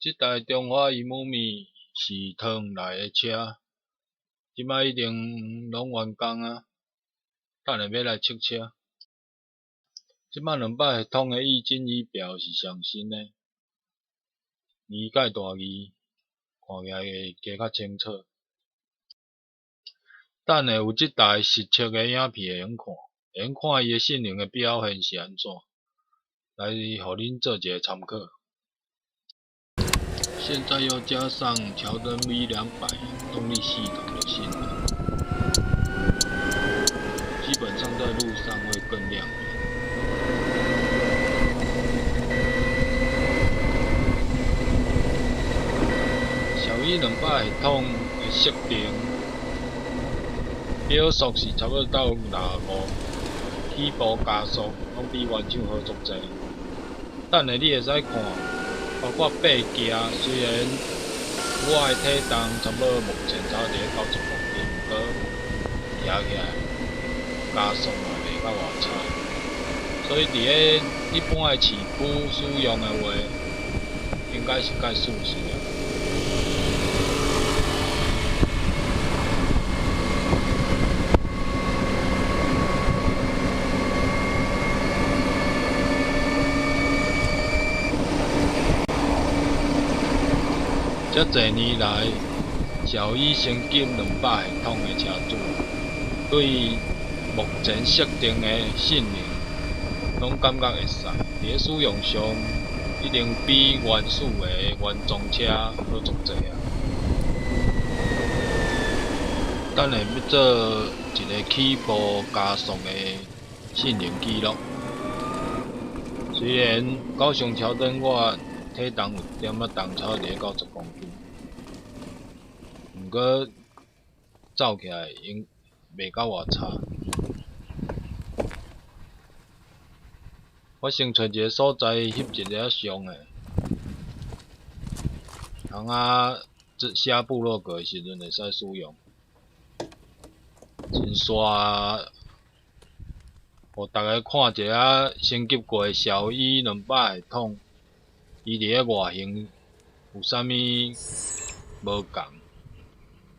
這台中華 Emumi 是桃園來的車，這擺已經攏完工啊，等下欲來測車。這擺兩百系統的液晶儀表是上新的，字蓋大字，看起來會加較清楚。等下有這台實測的影片會用看，會用看伊的性能的表現是按怎，來予恁做一个參考。現在又加上喬丹 V200動力系統的性能，基本上在路上會更亮眼。小 E 兩百系統的設定，表速是差不多到65，起步加速攏比原廠好足濟。等下你會使看，包括爬行，雖然我的體重差不多目前差不多佇咧90公斤，毋過騎起來加速嘛袂到偌差。所以佇咧一般的市區使用的話，應該是蓋舒適的。遮濟年來，小 E 升級兩百系統的車主，對目前設定的性能，攏感覺會使。佇咧使用上，一定比原始的原裝車好足濟啊！等下欲做一个起步加速的性能記錄。雖然高雄橋燈我體重有點仔重，差不多佇咧90公斤，毋過走起來應袂到偌差。我先揣一个所在翕一个較俗的，通啊寫部落格的時陣會使使用。真煞，予逐家看一下升級過的小 E 兩百系統，伊佇咧外形有啥物無仝？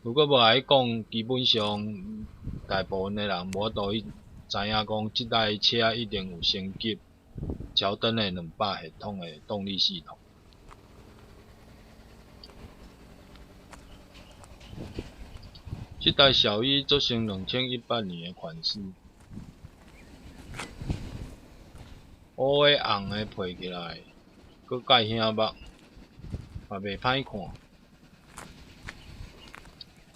如果無愛講，基本上大部分的人無法度去知影講，這台車一定有升級喬丹的兩百系統的動力系統。這台小 E 做成2018年的款式，烏的紅的配起來，閣蓋顯目，嘛袂歹看。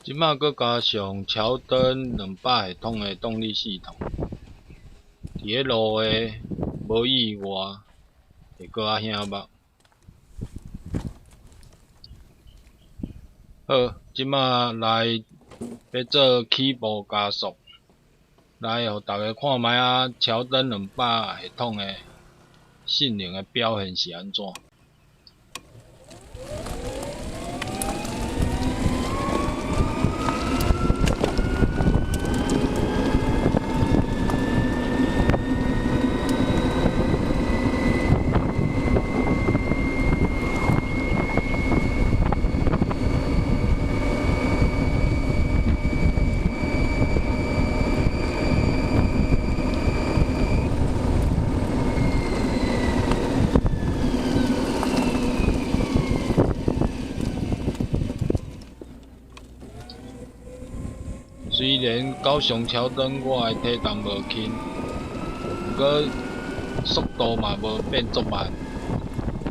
這擺閣加上喬丹兩百系統的動力系統，佇咧路的無意外會閣較顯目。好，這擺來欲做起步加速，來予逐家看覓仔喬丹兩百系統的性能的表現是按怎。雖然高雄橋燈我的體重無輕，毋過速度嘛無變足慢，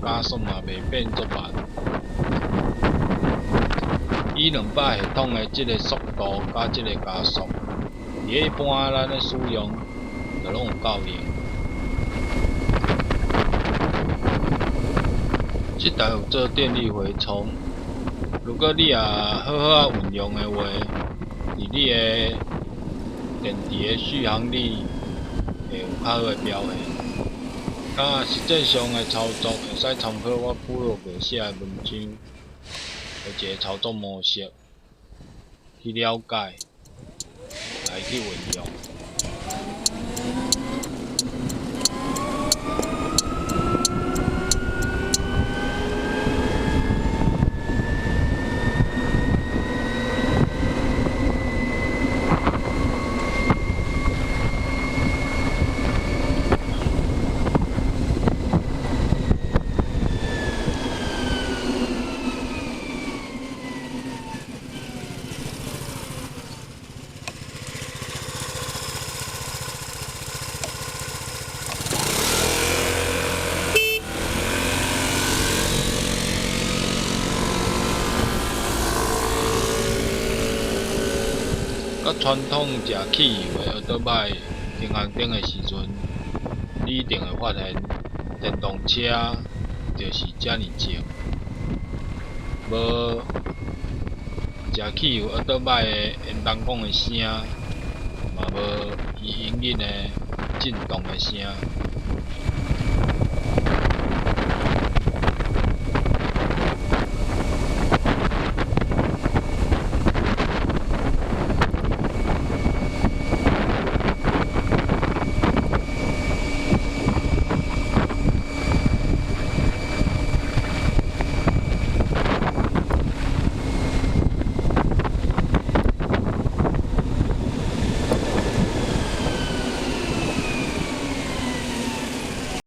加速嘛袂變足慢。以兩百系統的這个速度佮這个加速，佇咧一般咱咧使用，就攏有夠用。這台有做電力回充，如果你若好好仔運用的話，佇你的電池的續航力會有較好的表現。啊，實際上的操作會使參考我部落格寫的文章的一個操作模式去了解，來去運用。佮傳統食汽油的奧多擺停紅燈的時陣，你一定會發現電動車就是遮爾靜，無食汽油奧多擺的煙筒管的聲，嘛無伊引擎的震動的聲。